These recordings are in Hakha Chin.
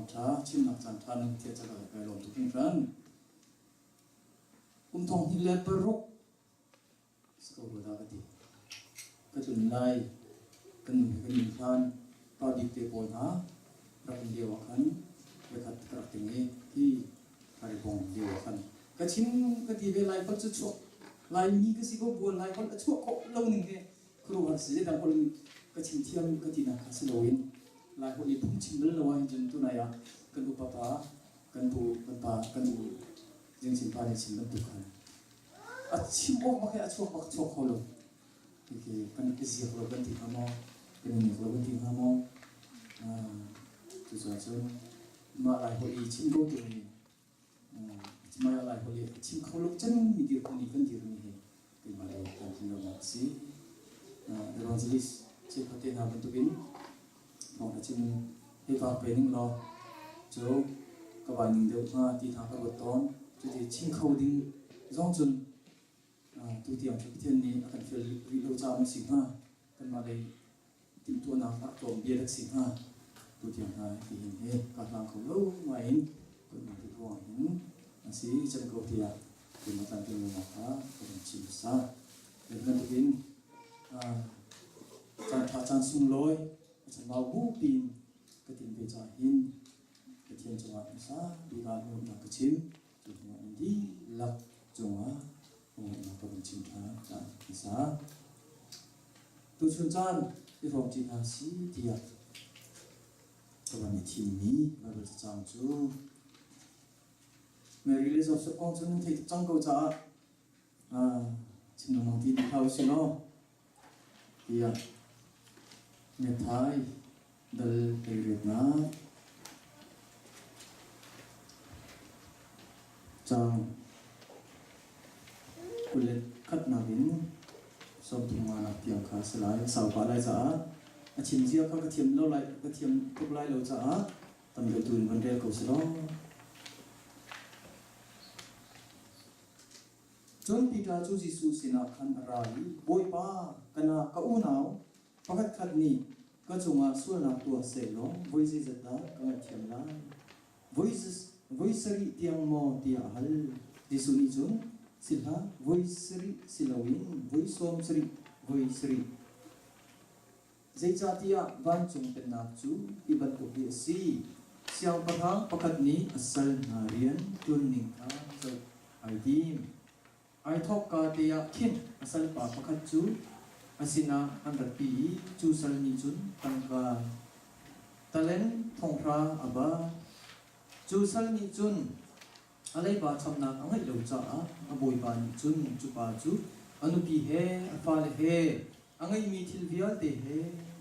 Thawngṭha chimnak caanṭha nan thiah caah kai lawm tuk hringhran. Kum thong hnih le paruk si ko rua dah ka ti. Ka tlun lai kan nu he kan in hlan pa bik te pawl hna rak um lio ah khan voikhat ka rak ting i hi haribong lio ah khan ka chim ka ti ve lai holh cu chuak Laimi ka si ko buan Lai holh a chuah khawh lo ning he khuaruahhar si zeidang holh in ka chim thiam ka tinak kha si loin Lai holh i phungchim bal lo ahhin cun tunai ah kan upa pa kan pu kan pa kan u Jingchin pa nih chim bantuk khan a chim awk bak he a chuak bak chuak kho lo khi kan i ziak lo kan ti hnga maw kan i nek lo kan ti hnga maw cucaah cun mah Lai holh i chim ko timi mah Lai holh i chim kho lo cem mi dirhmun i kan dirmi hi keimah lei kan thinlungnak a si. Evangelist cheukhat te hna bantukin thawng a chim hei vak ve ning law cu ka vai ning deuh hnga ti hna ka ruat tawn. Cuti chim kho ding zong cun tutiang cu Pathian nih a kan fial rih lo caah maw si hnga kanmah lei timhtuahnak ah tlawm bia dak si hnga tutiang hna tihin he ka hlang kho lo ngai in kan um rih ruangah hin a si cem ko tiah keimah tlamtling lonak kha ka van chim hmasa. Bantukin caan ṭha caan sunglawi a chambau bupi in ka tim ve caah hin Pathian cungah hmasa bik ah nuamhnak ka chim. Cu hnuah nan dihlak cungah nuamhnak ka van chim ṭhan caan hmasa. Tuchun caan i hrawmṭi hna si tiah ka van i thimmi Baibal cacang cu Mary le Joseph kong cu nan theih tuk cang ko caah chim lengmang ti hlah usih law tiah Matthai dal hleiriatnak caang 21 in 35 nak tiang kha a si lai. A sau pah lai caah a chim zia kha ka thiam lo lai ka thiam tuk lai lo caah tam deuh tu in van rel ko selaw. Cun Peter cu Jesuh sinah khan a ra i, Bawipa, ka na ka unau pakhatkhat nih ka cungah sualnak tuah sehlaw voi zeizat dah ka ngaihthiam lai? Voi, voi sarih tiang maw tiah a hal. Jesuh nih cun, Si hlah, voi sarih si loin voi sawm sarih, voi sarih. Zeicahtiah vancung Pennak cu hi bantuk hi a si: Siangpahrang pakhat nih a sal hna rian ṭuanning kha zoh ai tim. Ai thawkka te ah khin a salpa pakhat cu a sinah an ratpi i cu sal nih cun tangka talen thonghra a bat. Cu sal nih cun a leiba chamnak a ngeih lo caah a bawipa nih cun cu pa cu a nupi he a fale he a ngeihmi thil vialte he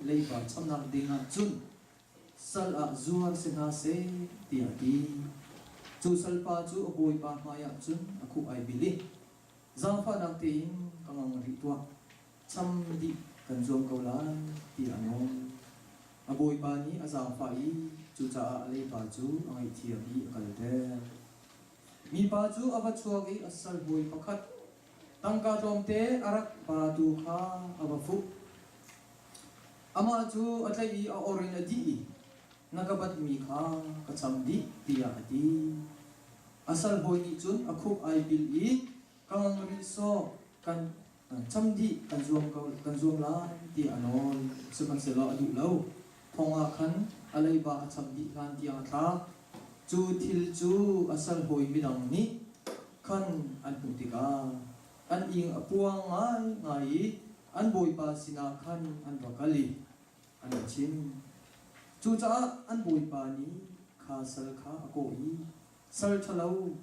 leiba chamnak ding ah cun sal ah zuar si hna seh tiah a ti. Cu salpa cu a bawipa hmaiah cun a khup ai bil i zaangfahnak tein ka ngang rih tuah, cham dih kan zuam ko lai tiah a nawl. A bawipa nih a zaangfah i cucaah a leiba cu a ngaihthiam i a kalter. Mipa cu a va chuak i a sal hawi pakhat tangka tlawmte a rak batu kha a va fuh. Amah cu a tlaih i a or in a dih i na ka batmi kha ka cham dih tiah a ti. A sal hawi nih cun a khuk ai bil i ka ngang rih sawh kan cham dih kan zuam ko kan zuam lai tiah a nawl. Sihmanhsehlaw a duh lo. Thong ah khan a leiba a cham dih hlan tiang a thlak. Cu thil cu a sal hawi midang nih khan an hmuh tikah an ing a puang ngaingai i an bawipa sinah khan an va kal i an va chim. Cucaah an bawipa nih kha sal kha a kawh i, Sal ṭhalo,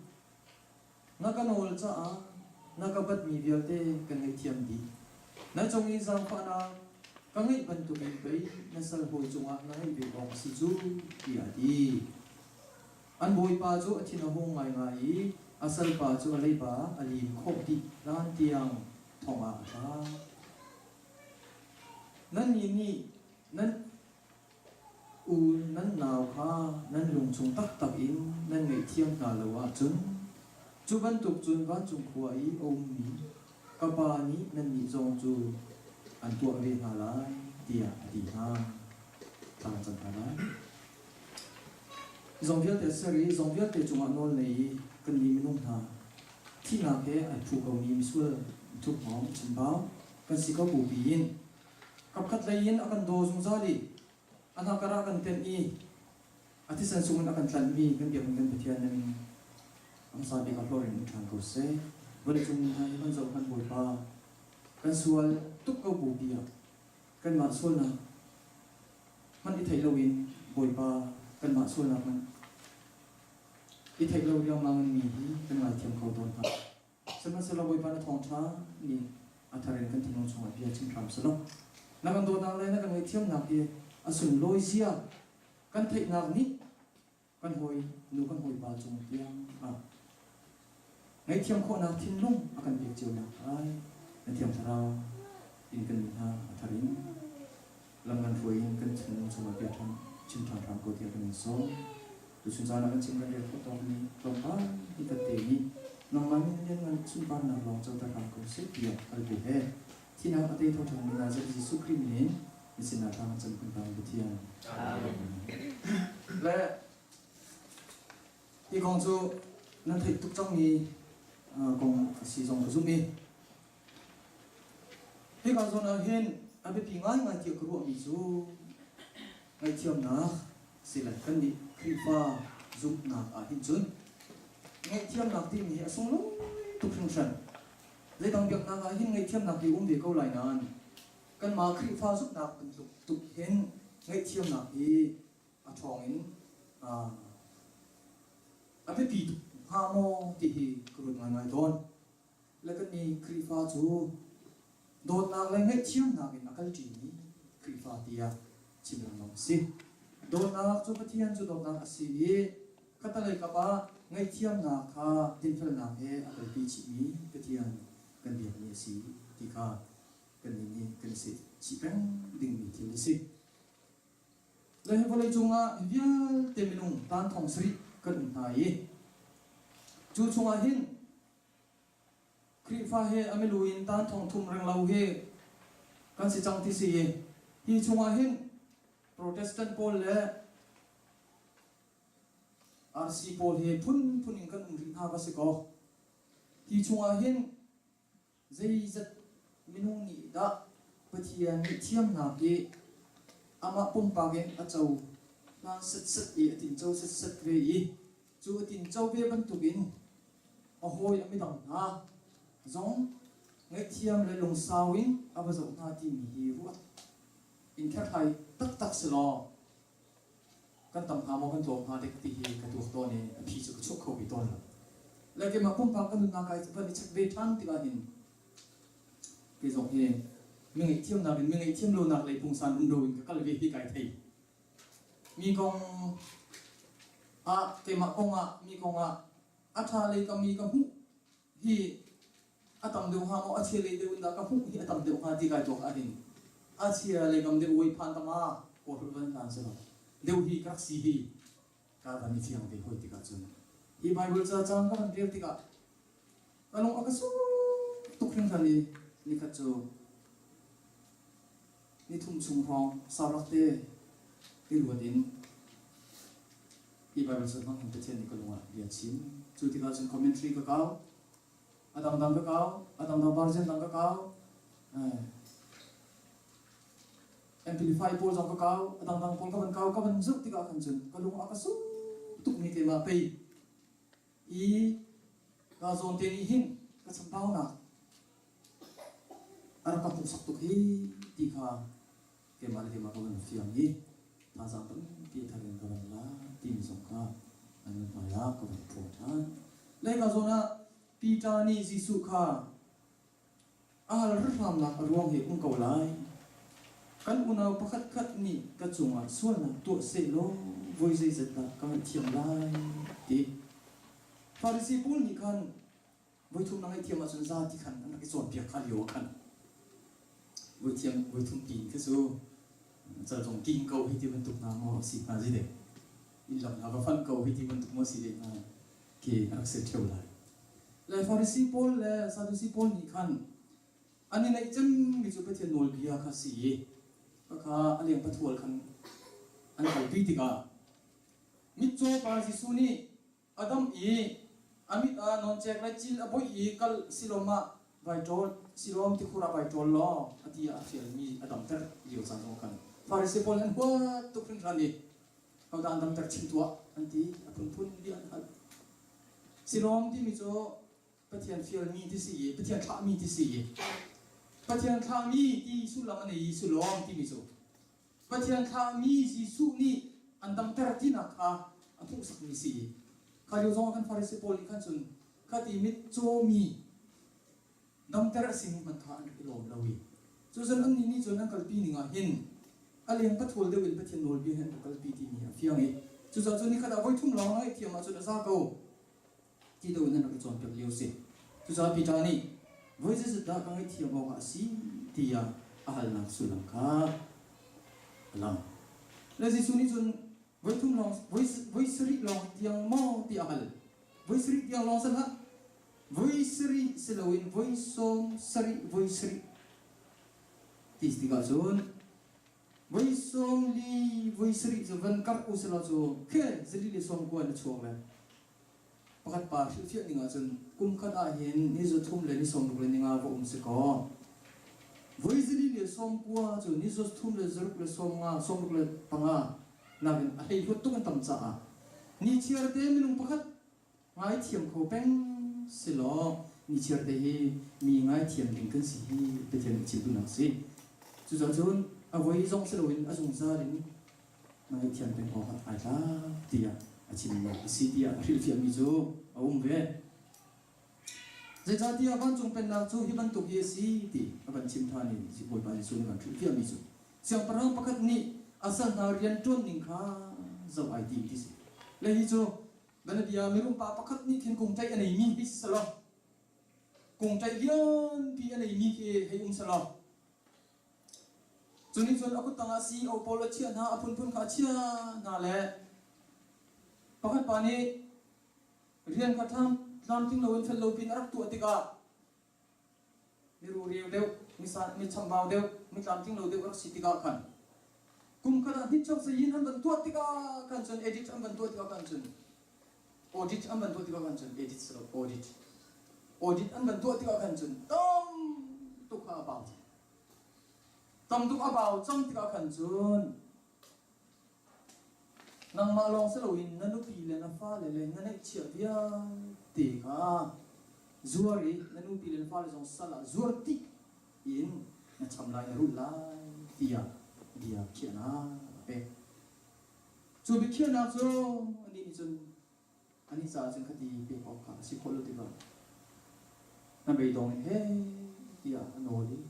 na ka nawl caah na ka batmi vialte ka ngaihthiam dih. Na cung i zaangfahnak ka ngeih bantukin pei na sal hawi cungah na ngeih ve awk a si cu, tiah a ti. An bawipa cu a thin a hung ngaingai i a salpa cu a leiba a lim khawh dih hlan tiang thong ah a thlak. Nannih nih nan u nan nau kha nan lungchung taktak in nan ngaihthiam hna lo ahcun cu bantuk cun vancung khua i a ummi ka Pa nih nannih zong cu an tuah ve hna lai, tiah a ti hna. Thla cam hna lai. Zong vialte ser i zong vialte cungah nawl nei i kan nih minung hna thihnak he ai phu komi misual thuphnawm chambau kan si ko bupi in kapkhat lei in a kan daw zungzal i a hnakar ah kan tenh i a thisen sungin a kan tlanhmi kan biakmi kan Pathian na min a hmasa bik ah hlawr in um ṭhan ko seh. Vawleicung mi hna hi kan zoh hmanh Bawipa, kan sual tuk ko bupi ah kanmah sualnak hmanh i theih loin Bawipa kanmah sualnak hmanh i theih lo riangmang in mi hi kan ngaithiam kho tawn hna. Sihmanhsehlaw Bawipa na thawngṭha nih a thar in kan thinlung chungah bia chim hram selaw na kan dawtnak le na kan ngaihthiamnak hi a sunlawi zia kan theihnak nih kan hawi nu kan hawipa cung tiang ah ngaihthiam khawhnak thinlung a kan pek cio nak lai na thiang thlarau in kan mi hna a thar in lam kan hruai in kan thinlung chungah bia ṭhan chim ṭhan hram ko tiah kan in sawm. Tuchun caan ah kan chim kan rel khawh tawk mi tlawmpal hi kan te nih nangmah min lianngan sunparnak lawng coter hram ko seh tiah kalbu he thinak a tei tho ṭhan mi Nazareth Jesuh Khrih min in na sinah thla kan cam kun hna Pathian. Amen. Le hi kong cu nan theih tuk cangmi kong a si zong ka zumh i Hika zawn ah hin a biapi ngaingai tiah ka ruahmi cu ngaihthiamnak si le kannih Khrihfa zumhnak ah hin cun ngaihthiamnak timi hi a sunglawi tuk hringhran. Zeidang biaknak ah hin ngaihthiamnak hi um ve ko lai nain kanmah Khrihfa zumhnak bantuk tuk hin ngaihthiamnak hi a ṭhawng in a biapi tuk hnga maw ti hi ka ruat ngaingai tawn. Le kannih Khrihfa cu dawtnak le ngaihthiamnak in a kalṭimi Khrihfa tiah chim lengmang a si. Dawtnak cu Pathian cu dawtnak a si i khatalei kap ah ngaihthiamnak kha dinfelnak he a kalpi chihmi Pathian kan biakmi a si ti kha kannih nih kan i sehchih peng dingmi thil a si. Le hi vawleicung ah hi vialte minung tan thong sarih kan um hna i cu chungah hin Khrihfa he a milu in tan thong thum renglo hi kan si cang ti si i hi chungah hin Protestant pawl le RC pawl hi phunphun in kan um rih hna va si kaw hi chungah hin Zeizat minung nih dah Pathian nih thiamnak i amah pumpak in a co hlan setset i a tinco setset ve i cu a tinco ve bantukin a hawi a midang hna zong ngaihthiam le lungsau in a va zoh hna timi hi ruat in kherhhlai taktak si law kan tam hnga maw kan tlawm hnga dek ti hi ka tuak tawn i a phi cu ka chuak kho ve tawn lo. Le keimah pumpak ka nunnak ai van i check ve ṭhan tikah hin kei zong hi mi ngaihthiamnak in mi ngaihthiam lonak lei pungsan rumro in ka kal ve hi kai thei. Mi kong ah keimah kong ah mi kong ah a ṭha lei ka mi ka hmuh hi a tam deuh hnga maw a chia lei deuh in dah ka hmuh hi a tam deuh hnga ti kai tuak ahhin a chia lei kam deuh uai phan tama kaw hrut van hlan selaw deuh hi ka rak si hi ka van i fiang ve hoi tikah cun hi Bible ca cang ka van rel tikah ka lung a ka suk tuk hringhran i nikhat cu nithum chung hrawng saurak te i ruat in hi Bible ca hmang hin Pathian nih ka lung ah bia chim cu tikah cun commentary ka kau A dangdang ka kau, a dangdang version dang ka kau. Amplify pawl zong ka kau, a dangdang pawl ka van kau, ka van zoh tikah khan cun ka lung a ka suk tuk mi te ma pei i ka zawn te nih hin ka chambaunak a rak ka hmuhsak tuk hi ti kha keimah le keimah ka van fiang i thazaang tampi thar in ka van la timi zong kha an nun hmai ah ka van phuang ṭhan. Leika zawn ah Peter nih Jesuh kha a hal hramnak a ruang hi um ko lai. Kan unau pakhatkhat nih ka cungah sualnak tuah sehlaw voi zeizat dah ka ngaihthiam lai ti. Farasi pawl nih khan Voithum na ngaihthiam ahcun za ti khan an rak i cawnpiak kha lio ah khan voithiam voithum tiin kha cu cal zong king ko hei ti bantuk hna maw si hnga zi dek inn lam hna va fanh ko hei ti bantuk maw si dek hna khi a rak si ṭheo lai. Le Farisi pawl le Sadusi pawl nih khan an i neih cemmi cu Pathian nawlbia kha si i khakha a leng pathual khan an kalpi tikah. Mitcaw pa Jesuh nih a dam i a mit ah nawncek le cil a boih i kal Siloam ah vai ṭawl Siloam tikhur ah vai ṭawl law a ti ah a fialmi a damter lio caan zong khan Farasi pawl an huat tuk hringhran i hodah an damter chim tuah an ti a phunphun bia an hal. Siloam timi cu Pathian fialmi ti si i Pathian thlahmi ti si i Pathian thlahmi ti sullam a nei i Siloam timi cu Pathian thlahmi Jesuh nih an damter tinak kha a hmuhsakmi si. Kha lio zong ah kan Farasi pawl nih khan cun khati mitcawmi damter a simi hmanh kha an rak i lawm lo i cucun annih nih cun an kalpi ning ah hin a leng pathawl deuh in Pathian nawlbia he an rak kalpi timi a fiang i cucaah cun nikhat ah voithum lawng na ngaihthiam ahcun a za ko ti deuh in an rak i cawnpiak lio a si. Cucaah Peter nih voi zeizat dah ka ngaihthiam awkah a si tiah a halnak sullam kha a lang. Le Jesuh nih cun voi thum lawng voi sarih lawng tiang maw ti a hal. Voi sarih tiang lawng si hlah. Voi sarih si loin voi sawm sarih voi sarih ti tikah cun voi 40 voi sarih cu van karh u selaw cu khe zali le sawm kua na chuak le Pakhat pa hrilhfiah ning ahcun kum khat ahhin ni 3 le ni 60 le ni nga va um si kaw voi zali le 90 cu ni 3 le zaruk le 50 65 nakin a hleihluat tuk an tam caah nichiar te minung pakhat ngaithiam kho peng silaw nichiar te hi mi ngaithiam ding kan si hi Pathian nih chim duhnak a si. Cucaah cun a voi zong si loin a zungzal in na ngaihthiam peng awk ah ai tlak tiah a chimmi a si tiah a hrilhfiahmi cu a um ve. Zeicahtiah vancung pennak cu hi bantuk hi a si ti a van chim ṭhan i Bawipa Jesuh nih a kan hrilhfiahmi cu siangpahrang pakhat nih a sal hna rian ṭuan ning kha zoh ai tim ti si. Le hi cu bianabia mirum pa pakhat nih khin kungṭaih a neimi hei si selaw kungṭaih lianpi a neimi khi hei um selaw Cu nih cun a kut tangah CEO pawl a chiah hna, a phunphun kha a chiah hna le pakhat pa nih rian kha tlamtling loin fel lo piin a rak tuah tikah mirureu deuh, mi chambau deuh, mi tlamtling lo deuh a rak si tikah khan kum khat ah hnitchok sayin an van tuah tikah khan cun edit an van tuah tikah khan cun audit an van tuah tikah khan cun edit si lo audit audit an van tuah tikah khan cun tam tuk kha a bau Tam tuk a bau cang tikah khan cun nangmah lawng si loin na nupi le na fale le na neihchiah vialte kha zuar i na nupi le na fale zong sal ah zuar dih in na cham lai na rulh lai tiah bia khiahnak a pek. Cu biakhiahnak cu anih nih cun Anih caah cun khati pek awk kha a si khawh lo tikah hnabei dong in heh tiah a nawl i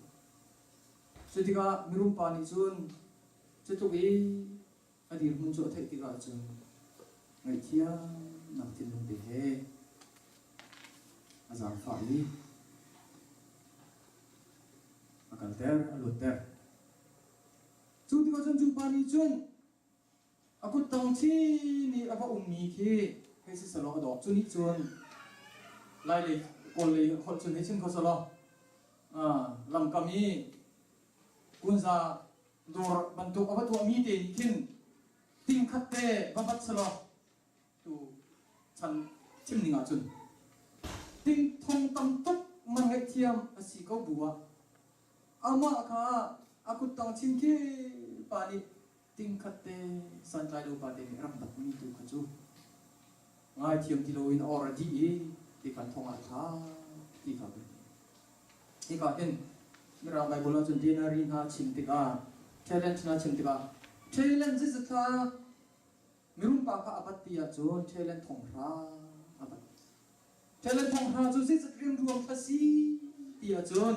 cu tikah mirum pa nih cun cutluk i a dirhmun cu a theih tikah cun ngaihthiamnak thinlung te he a zaangfah i a kalter a luatter. Cu tikah cun cu pa nih cun A kuttang chin i a va ummi khi hei si selaw a dawh. Cu nih cun Lailei Kawllei holh cun hei chim kho selaw lamkam i kunza dawr bantuk a va tuahmi te nih khin tingkhat te va vat selaw tu chan chim ning ahcun ting thong tam tuk man ngaihthiam a si ko bu ah amah kha a kuttang chin khi pa nih tingkhat te santlai lo pa te nih rak batmi tu kha cu ngaithiam ti loin a or a dih i ti khan thong ah thla ti kha hika hin Mirang Bible ahcun denari hna chim tikah talent hna chim tikah talent zeizat thla mirum pa kha a bat ti ahcun talent thong hra a bat talent thong hra cu zeizat rianruang thla si ti ahcun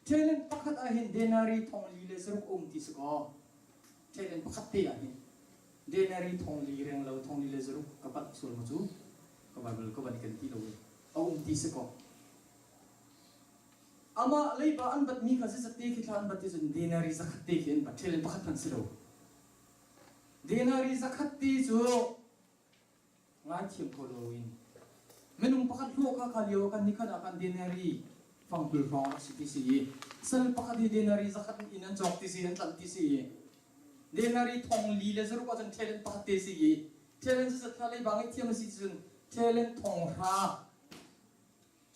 Talent pakhat ah hin denari thong li le zaruk um ti si kaw talent pakhat te ah hin denari thong li reng lo thong li le zaruk ka palh sual maw cu ka Bible ka van ken ti lo a um ti si kaw amah leiba an bat mi kha zizat te khi thla an bat ti cun denari zakhat te khi an bat talent pakhat hmanh si lo denari zakhat ti cu Ngaithiam ko loin minung pakhat hlawh kha kha lio kan nikhat ah kan denari fangkul hrawng a si ti si i sal pakhat hi denari zakhat in an cawk ti si an tlanh ti si i denari thong li le zaruk ahcun talent pakhat te si i. Talent cu zatha leiba ngeih thiam a si cun talent thong hra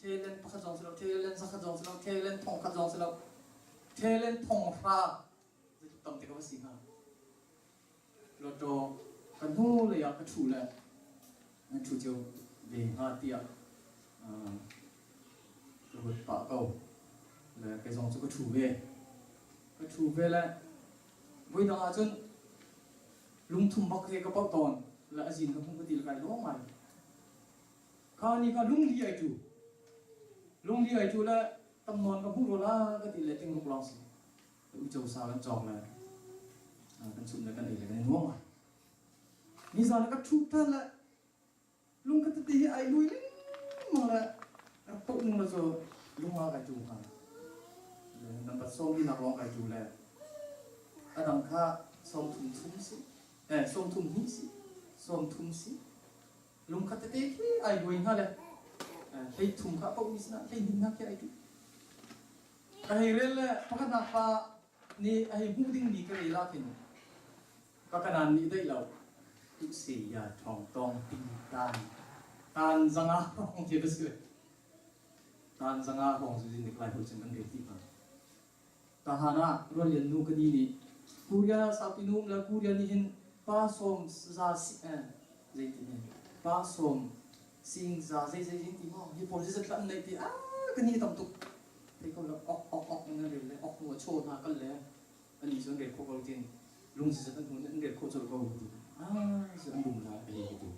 talent pakhat zong si lo talent zakhat zong si lo talent thong khat zong si lo talent thong hra zeitluk tam te ka va si hnga. Lotto ka hnu lei ah ka ṭhu le nan ṭhu cio ve hnga tiah ka ruat pah ko. Le kei zong cu ka ṭhu ve. Ka ṭhu ve le voidang ahcun lungthum bak he ka pauh tawn le a zin ka hmuh ka ti le kai lawm ngai. Kha ni kha lungli ai ṭu. Lungli ai ṭu le tam nawn ka hmuh rua la ka ti le tingruk lawng si. Uico sa kan cawk le kan chumh le kan ei le kan i nuam ngai. Nizan ah ka ṭhu ṭhan le lung ka tete hi ai lui lengmang le rak poh ning le cu lunga kai ṭu hnga. Nan pat sawm linak lawng kai ṭu le a dang kha sawm thum thum si, eh sawm thum hnih si, sawm thum si. Lungkhat tete khi ai luai hnga le hlei thum kha a poh mi sinah hlei hnih hna khi ai ṭu. Ka hei rel le pakhatnak pa nih a hei hmuh dingmi ka rel ah khin ka kanan nih daih lo tu se ya ṭhawng tawng ting tan tan zanga hrawng khi va si tan zanga hrawng cu nik lai holh cun kan rel ti hnga tahan ah Ruallian nu ka ni nih Korea saupi nu um le Korea nih hin pa sawm za si eh zei ti ne pa sawm sing za zei zei ti maw hi pawl hi zatla an neih ti ah ka ni tam tuk thei ko lo ok ok ok in an rel le ok hnu a chaw hna kal le ani cu an rel khawh ko tin lung si an hnu an rel khawh colh ko ti ah si an lung la ka hei ti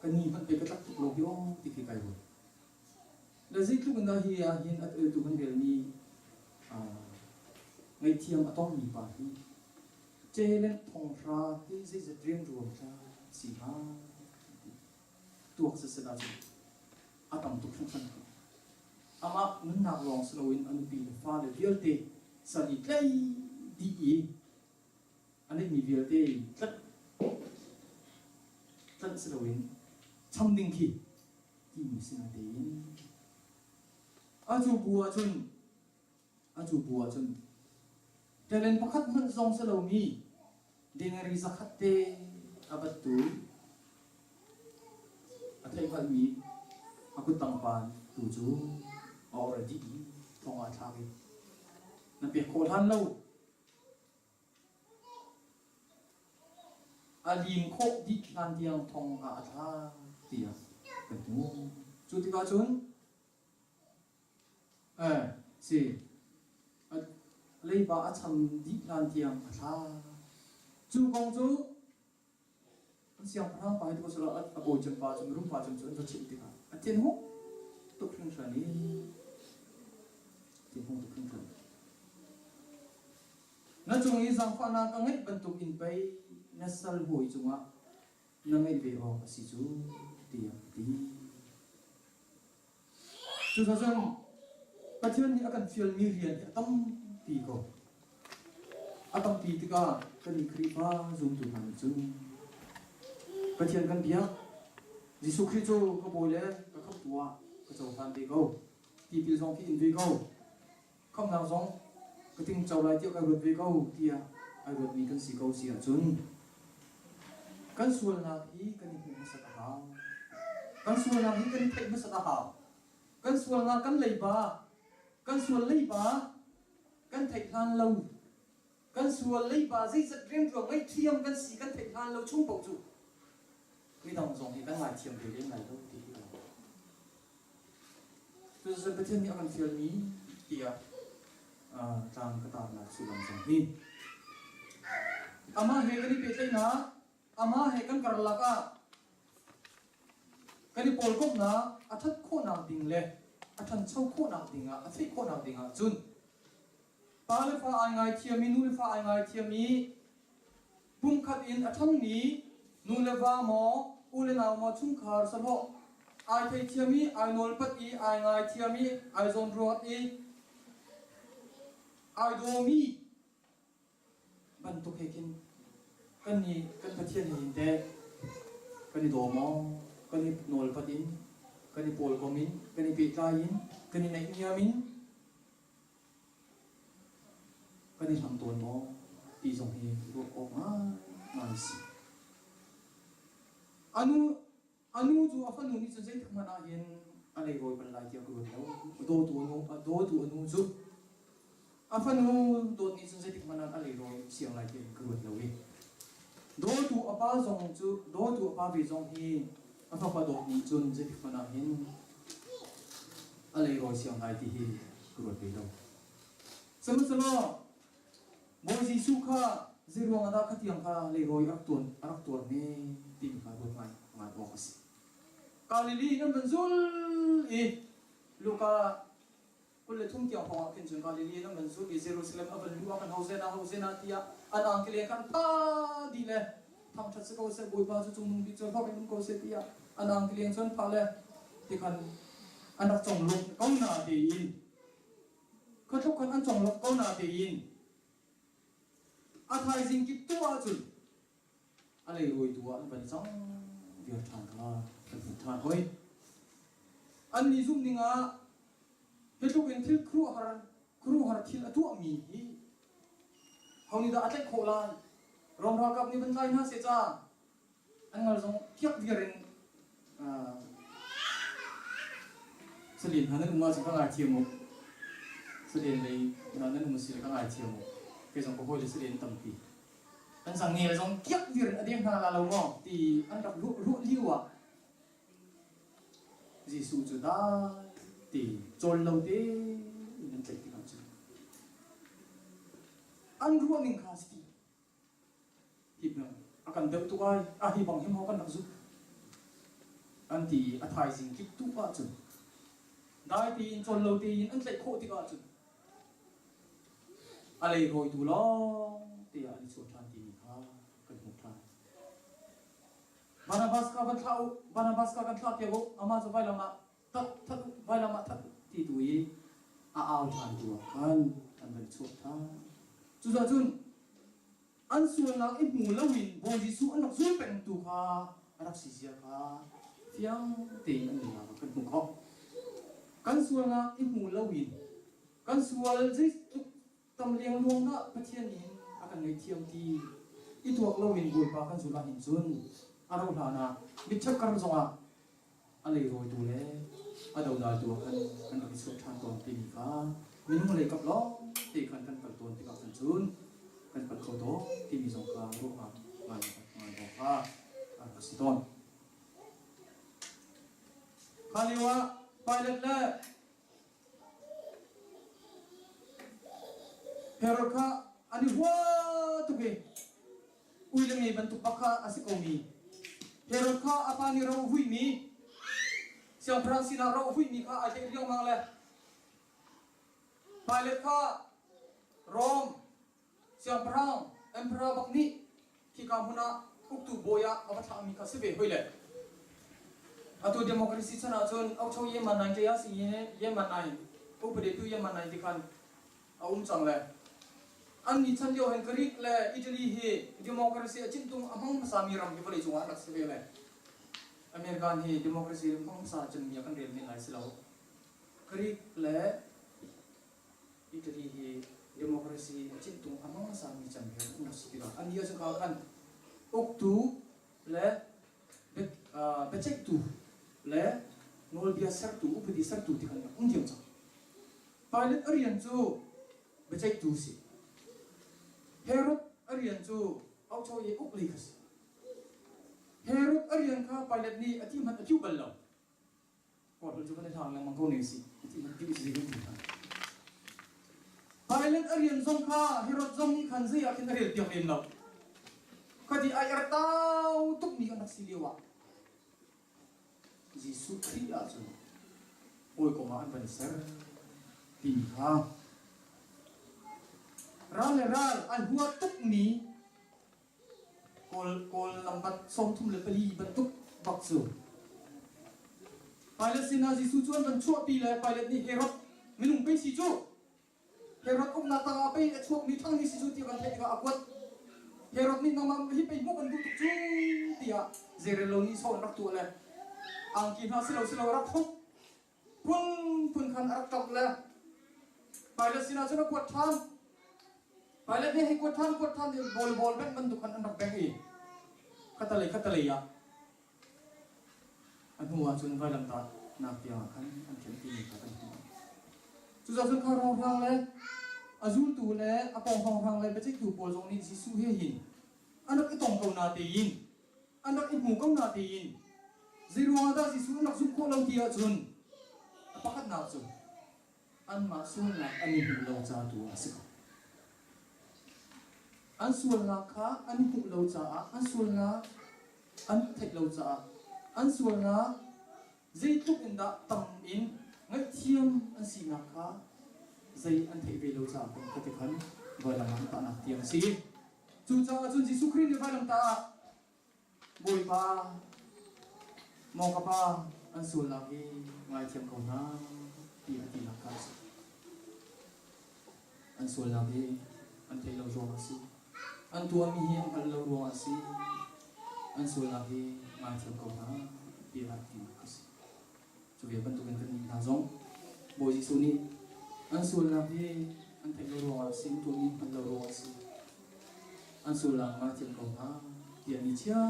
ka ni hmanh pe ka tlak tuk lo hi o ti khi kai ruat le zeitluk in dah hi ah hin at tu kan rel mi ngaihthiam a tong mi pa hi Talent thonghra hi zeizat rianruam tla si hnga tuak siseh ahcun a tam tuk hringhran ko. Amah nunnak lawng si loin a nupi le fale vialte sal i tlei dih i a neihmi vialte tlanh tlanh si loin cham ding khi timi si natein a cu bu ahcun A cu bu ahcun talent pakhat hmanh zong si lomi dengari zakhat te a battu a theihhngalhmi a kuttang pa tu cu a or a dih i thong ah a thlak i na pek khawh hlan lo a lim khawh dih hlan tiang thong ah a thlak tiah kan hmuh. Cu tikah cun Eh, si. A leiba a cham dih hlan tiang a thla. Cu kong cu an siangpahrang pa hi tu sala a bawi cem pa cu mirum pa cem cu an va chimh tikah a thinhung tuk hringhran i thinhung tuk hringhran. Na cung i zaangfahnak ka ngeih bantuk in pei na sal hawi cungah na ngeih ve awk a si cu tiah a ti. Cucaah Pathian nih a kan fialmi rian hi a tampi ko. A tampi tikah kan Khrihfa zumtu hna nih cun Pathian kan biak. Jesuh Khrih cu ka Bawi le ka Khamhtu ah ka cohlan ve ko. Tipil zong khi in ve ko. Khamhnak zong ka tingco lai tiah ka ruat ve ko tiah ai ruatmi kan si ko si ahcun kan sualnak hi kan i hmuh hmasat a hau. Kan sualnak hi kan i theih hmasat a hau. Kan sualnak kan leiba, kan sual leiba kan theih hlan lo, kan sual leiba zeizat rianṭuan ngaihthiam kan si kan theih hlan lo chung paoh cu midang zong hi kan ngaithiam ve lem lai lo ti hi Cucu Pathian nih a kan fialmi tiah tlang ka tarnak sullam zong hi. Amah he kan i pehtlaihnak, amah he kan karlak ah kan i pawlkomhnak a ṭhat khawhnak ding le a ṭhancho khawhnak dingah, a theih khawhnak dingah cun pa le fa ai ngaithiam i nu le fa ai ngaithiam i Pumkhat in a ṭhangmi nu le va maw, u le nau maw chungkhar sahlawh ai theithiam i ai nawlpat i ai ngaithiam i ai zawnruat i ai dawmi bantuk he khin kan nih kan Pathian he hin teh kan i daw maw? Kan i nawlpat in, kan i pawlkom in, kan i pehtlai in, kan i naihniam in Kan i hlam tawn maw ti zong hi ruah awk ngaingai a si. A nu a nu cu a fanu nih cun zeitik hmanh ah hin a leirawi bal lai tiah ka ruat lo. A dawtu a nu a dawtu a nu cu a fanu dawt nih cun zeitik hmanh ah a leirawi siang lai tiah ka ruat lo i dawtu a pa zong cu dawtu a pa ve zong hi a fapa dawt nih cun zeitik hmanh ah hin a leirawi siang lai ti hi ka ruat ve lo. Sihmanhsehlaw Bawi Jesuh kha zeiruang ah dah khatiang kha leirawi a rak tuan a rak tuar ne timi kha ruat ngai ngai awk a si. Galilee in an van zul i Luka 23 tiang hrawng ah khin cun Galilee in an van zul i Jerusalem a van luh ah khan Hosanna Hosanna tiah an angki khan pha dih le thangṭhat si ko seh Bawipa cu cungnung bik cu hlorh in um ko seh tiah an angki leng cun phah le tikhan an rak conglawmh ko na tiin Khuatluk khan an conglawmh ko na tein a thaizing kip tu ahcun a leirawitu ah an van i cang viar ṭhan kha kan hmuh ṭhan hoi. Annih zumh ning ah hi tluk in thil khuaruahhar khuaruahhar thil a tuahmi hi ho nih dah a tlaih khawh lai? Rom ralkap nih van tlai hna seh ca An ngal zong kiak viar in salian hna nan um ahcun ka ngaithiam u. Salian lei hna nan um a si le ka ngaithiam u. Kei zong ka hawile salian tampi. An sangngel zong kiak viar in a deng hna la lo maw ti an rak ruah ruah lio ah Jesuh cu dai ti cawl lo tein an tlaih tikah cun an ruah ning kha a si ti. A kan deuh tuk ai, a hi bang hi maw kan rak zumh? An ti i a thaizing kip tu ahcun dai tein cawl lo tein an tlaih khawh tikah cun a leirawitu lawng te ah an i chuah ṭhan timi kha kan hmuh ṭhan. Barnabas kha van thlah u, Barnabas kha kan thlah piak u, amah cu vailam ah that that u, vailam ah that u ti tu i a au ṭhan tu ah khan an van chuah ṭhan. Cucaah cun an sualnak i hmu loin Bawi Jesuh an rak zul pengtu kha a rak si zia kha fiang tein an nunnak ah kan hmuh khawh. Kan sualnak i hmu loin kan sual zeitluk tam lengluang dah Pathian nih a kan ngaihthiam ti i tuak loin Bawipa kan zulh ahhin cun a rauh hlan ah mitṭhep kar zongah a leirawitu le a dodaltu ah khan kan rak i chuah ṭhan tawn timi kha minung lei kap lawng te khan kan kal tawn tikah khan cun kan kal kho tawn timi zong kha ruah ngai ngai awk kha a rak si tawn. Kha lio ah Pilate le Herod kha an i hua tuk i ui le ngei bantuk bak kha a si komi Herod kha a pa nih ro a huimi siangpahrang sinah ro a huimi kha ai tlaih riangmang le Pilate kha Rom Siangpahrang emperor bak nih khika hmun ah uktu bawi ah a va thlahmi kha si ve hoi le. Atu democracy chan ahcun Aucho Yeman nai ṭe ah si Yeman nai upade tu Yeman nai ti khan a um cang le. An ni chan lio hin Greek le Italy hi democracy a cintung a hmang hmasa mi ram hi vawlei cungah an rak si ve le. American hi democracy hmang hmasa cemmi ah kan rel men lai si lo. Greek le Italy hi democracy a cintung a hmang hmasami cem he an rak si tikah an nih ahcun kha khan uktu le biaceihtu le nawlbia sertu upadi sertu ti khan rak um diam cang. Pilate a rian cu biaceihtu si. Herod a rian cu aucho i uk lei kha si. Herod a rian kha Pilate nih a ti hmanh a thiu bal lo. Kawlholh cu kan i hlang lengmang ko ne si. Pilate a rian zong kha Herod zong nih khan zei ah khin a rel piak lem lo. Khati ai er tau tukmi kan rak si lio ah Jesuh Khrih ahcun hawikom ah an van i ser timi kha ral le ral an hua tukmi Kawl Kawl lambat 34 bantuk bak cu. Pilate sinah Jesuh cu an van chuahpi le Pilate nih Herod minung pei si cu Herod uknak tangah pei a chuakmi thang hi si cu ti kan theih tikah a kuat. Herod nih nangmah hi pei hmuh kan duh tuk cu tiah zeirel lo nih sawh an rak tuah le angki hna silo silo a rak hruk phunphun khan a rak ṭap le Pilate sinah cun a kuat ṭhan. Pilate nih hei kuat ṭhan kuat ṭhan i volleyball bengh bantuk khan an rak bengh i khatalei khatalei ah. A hnu ah cun vailamtahnak tiangah khan an ṭhen timi kha kan hmuh. Cucaah cun kha rawhrang le a zultu le a pawng hrawnghrang le biaceihtu pawl zong nih Jesuh he hin an rak i tong ko na tein an rak i hmu ko na tein zei ruangah dah Jesuh an rak zumh khawh lo ti ahcun a pakhatnak cu anmah sualnak an i hmuh lo ca tu ah a si ko. An sualnak kha an i hmuh lo caah an sualnak an theih lo caah an sualnak zeitluk in dah tam in ngaihthiam an sinak kha zei an theih ve lo caah kan ka ti khan vailam ah an tahnak tiang a si. Cucaah cun Jesuh Khrih nih vailam tah ah Bawipa, maw ka Pa, an sualnak hi ngaithiam ko hna ti a tinak kha a si. An sualnak hi an theih lo ruangah a si. An tuahmi hi an hngalh lo ruangah a si. An sualnak hi ngaithiam ko hna tiah tinak a si. Cu ve bantukin kan nih hna zong Bawi Jesuh nih an sualnak hi an theih lo ruangah a si, an tuahmi hngalh lo ruangah a si. An sualnak ngaithiam ko hna tiah ni chia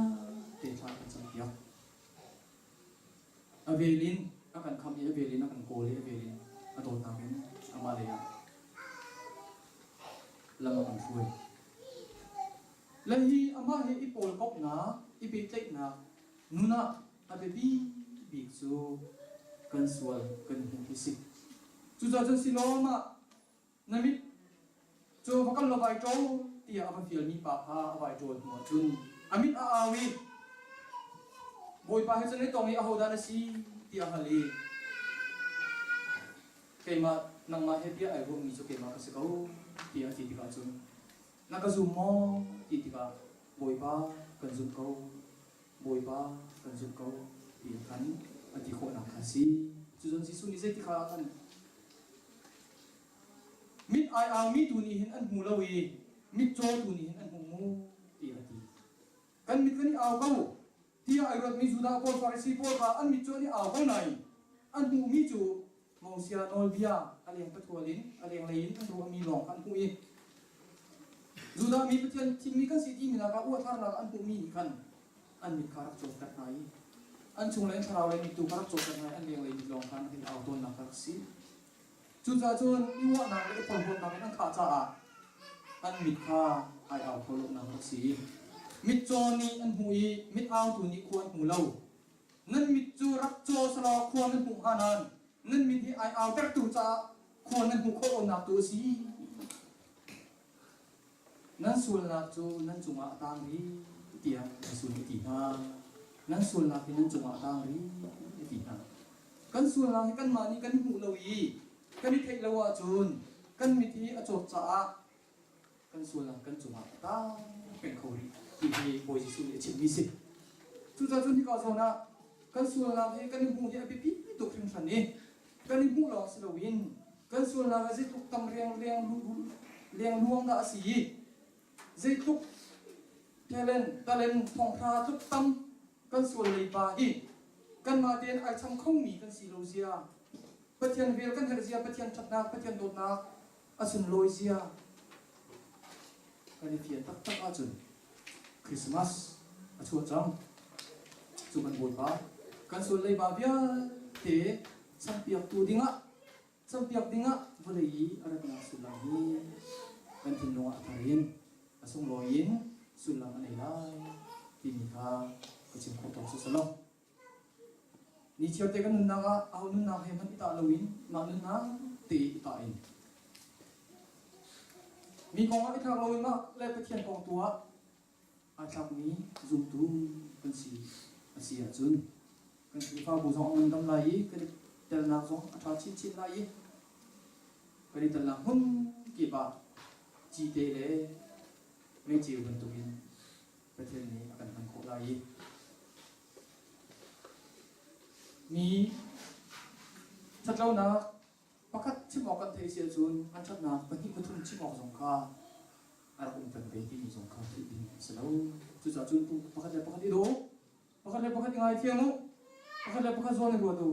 te thla kan campiak. A vel in a kan khamh i a vel in a kan kawl i a vel in a dawtnak in amah lei ah lam a kan hruai. Le hi amah he i pawlkomhnak, i pehtlaihnak nun ah a biapi bik cu kan sual kan hmuh hi si. Cucaah cun Siloam ah Na mit cu va kal law vai ṭawl tiah a va fialmi pa kha a vai ṭawl hnuah cun a mit a au i Bawipa he cun na tong i ahodah na si tiah a hal i keimah nangmah he bia ai ruahmi cu keimah ka si ko tiah a ti tikah cun na ka zum maw ti tikah Bawipa kan zumh ko Bawipa kan zumh ko tiah khan a ti khawhnak kha a si. Cun Jesuh nih zeiti kha kan Mit ai aumi tu nih hin an hmu lo i mitcaw tu nih hin an hmu mu tiah a ti. Kan mit kan i au ko tiah ai ruatmi Judah pawl Farasi pawl kha an mit cu an i au ko nain an hmuhmi cu Moses nawlbia a leng pathual in a lenglei in an ruahmi lawng kha an hmuh i Judah mi Pathian thimmi kan si timi nak ah uathlarnak an hmuhmi nih khan an mit kha rak cawtter hna i an chunglei an thlarau lei mit tu kha rak cawtter hna i an lenglei mit lawng kha an i au tawnnak kha rak si. Cucaah cun i uahnak le i porhlawtnak in an khah caah an mit kha ai au kho lonak rak si. Mitcaw nih an hmuh i mit autu nih khua an hmu lo. Nan mit cu rak caw selaw khua nan hmuh hnga nain nan mit hi ai autertu caah khua nan hmuh khawh lonak tu a si. Nan sualnak cu nan cungah a tang rih tiah Jesuh nih a ti hna. Nan sualnak hi nan cungah a tang rih a ti hna. Kan sualnak hi kanmah nih kan i hmuh lo i kan i theih lo ahcun kan mit hi a cawt caah kan sualnak kan cungah a tang peng kho rih ti hi Bawi Jesuh nih a chimmi si. Cucaah cun hika zawn ah kan sualnak hi kan i hmuh hi a biapi tuk hringhran i kan i hmuh lawng si loin kan sualnak hi zeitluk tam riang leng lengluang dah a si i zeitluk talent talen thonghra tluk tam kan sual leiba hi kanmah tein ai cham khomi kan si lo zia Pathian vel kan herh zia Pathian ṭhatnak Pathian dawtnak a sunlawi zia kan i fian taktak ahcun Christmas a chuah cang cu kan Bawipa kan sual leiba vialte champiaktu dingah campiak dingah vawlei i a ratnak sullam hi kan thinlung ah a thar in a sunglawi in sullam a nei lai timi kha ka chim khawh tawk si selaw ni chiarte kan nunnak ah aho nunnak he hmanh i tah loin mah nunnak te i tah in mi kong ah i thlak loin mah le Pathian kong tu ah aa tlakmi zumtu kan si a si ahcun kan Khrihfabu zong a ngandam lai i kan i telnak zong a ṭha chinchin lai i kan i telnak hmun kip ah cite le meiceu bantukin Pathian nih a kan hman khawh lai i mi ṭhatlonak pakhat chim awk kan theih si ahcun an ṭhatnak pahnih pathum chim awk zong kha a rak um peng ve timi zong kha theih ding a si lo. Cucaah cun pakhat le pakhat i daw, pakhat le pakhat i ngaithiam u, pakhat le pakhat zawn i ruat u,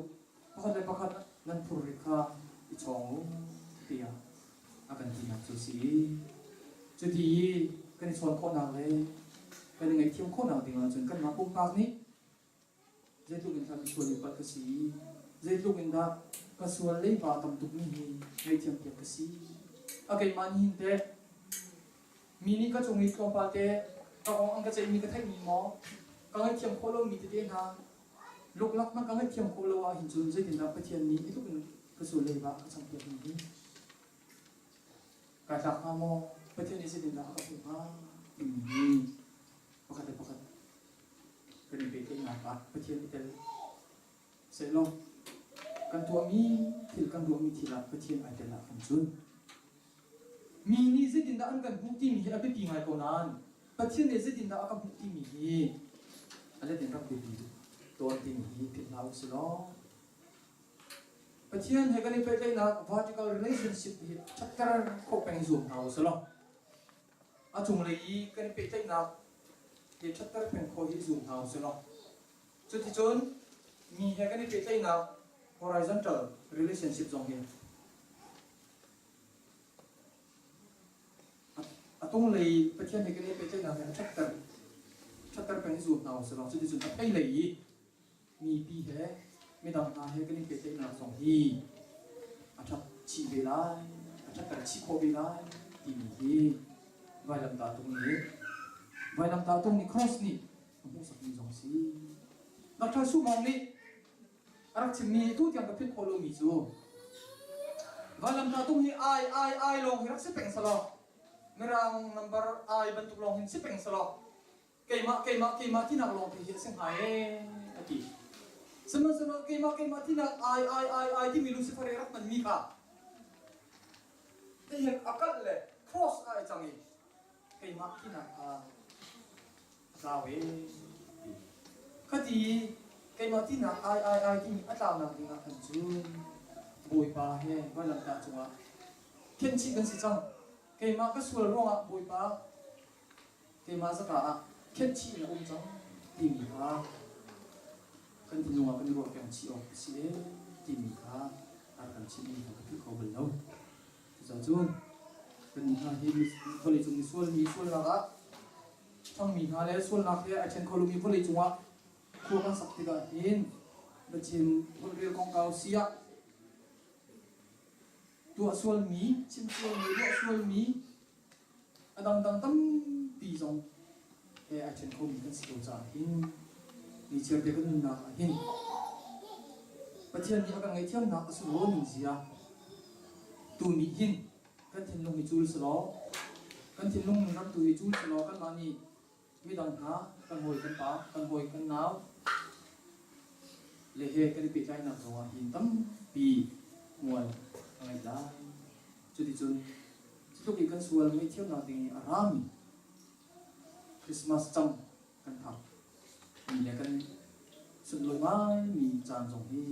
pakhat le pakhat nan phurrit kha i chawng u tiah a kan tinak cu a si. Cuti i kan i chawn khawhnak le kan i ngaihthiam khawhnak ding ahcun kanmah pumpak nih. Zeitluk in dah misual mi palh ka si? Zeitluk in dah ka sual leiba tam tukmi hi ngaihthiam piak ka si? A keimah nih hin teh mi nih ka cung i tlawmpal te ka kong an ka ceihmi ka theihmi maw ka ngaihthiam khawh lomi tete hna luklak hmanh ka ngaihthiam khawh lo ahhin cun zeitindah Pathian nih hi tluk in ka sual leiba a ka champiak mi hi kai tlak hnga maw? Pathian nih zeitindah a ka hmuh hnga? timi hi pakhat le pakhat kan i pehtlaihnak ah Pathian i tel sehlaw kan tuahmi thil kan ruahmi thil ah Pathian ai tel ahkhan cun mi nih zeitindah an kan hmuh timi hi a biapi ngai ko nain Pathian nih zeitindah a ka hmuh timi hi a let in rak biapi tuk tawn timi hi philh hlah u sih law Pathian he kan i pehtlaihnak vertical relationship hi ṭhatter khawh peng i zuam hna u sih law A cunglei i kan i pehtlaihnak he ṭhatter peng khawh hi zum hna usih law cuticun mi he kan i pehtlaihnak horizontal relationship zong hi a tunglei Pathian he kan i pehtlaihnak he a ṭhatter ṭhatter peng i zum hna usih law cuticun a pheilei i mipi he midang hna he kan i pehtlaihnak zong hi a ṭhat chih ve lai, a ṭhatter chih khawh ve lai timi hi vailamtahtung nih vailamtahtung nih cross nih a hmuhsakmi zong a si. Dr. Sumong nih a rak chimmi tu tiang ka philh khawh lomi cu vailamtahtung hi ai ai ai lawng hi rak si peng selaw mirang number ai bantuk lawng hin si peng selaw keimah keimah keimah tinak lawng te hi a si hnga ee a ti. Sihmanhsehlaw keimah keimah tinak ai ai ai ai timi Lucifer i rak hmanmi kha tihin a kalh le cross ah ai cang i keimah tinak kha a tlau ee ti. Khati keimah tinak ai ai ai timi a tlaunak ding ah khan cun Bawipa he vailamtah cungah khenhchih kan si cang. Keimah ka sual ruangah Bawipa keimah zaka ah khenhchih in a um cang timi kha kan thinlung ah kan i ruah peng chih awk a si ee timi kha a rak kan chimhmi kha ka philh kho bal lo. Cucaah cun kannih hna hi vawleicung misual mi sualnak ah ṭhangmi hna le sualnak he ai ṭhen kho lomi vawleicung ah khua kan sak tikah hin biachim holhrel kongkau si ah tuah sualmi, chim sualmi, ruah sualmi A dangdang tampi zong he ai ṭhen khomi kan si ko caah hin nichiar te kan nunnak ah hin Pathian nih a kan ngaihthiamnak a sunglawi ning zia tu nih hin kan thinlung hi cul selaw kan thinlung ram tu hi cul selaw kanmah nih midang hna kan hawi kan pa kan hawi kan nau le he kan i pehtlainak zongah hin tampi hmual a ngei lai. Cuticun cutluk i kan sual ngaihthiamnak ding i a rami Christmas cam kan phak mi le kan sunlawi ngaimi caan zong hi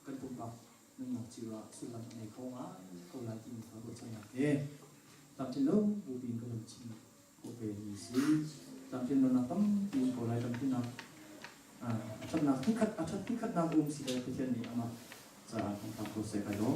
kan pumpak nunnak cio ah sullam a ngei kho ngai ko lai timi kha ruahchannak he tlamtlin lo bupi in ka van chim khawh ve mi si. Tlamtlin lonak tampi um ko lai tlamtlinnak a ṭhatnak hnikhat a ṭhat hnikhatnak um si le Pathian nih amah caah kan phak ko seh kai daw.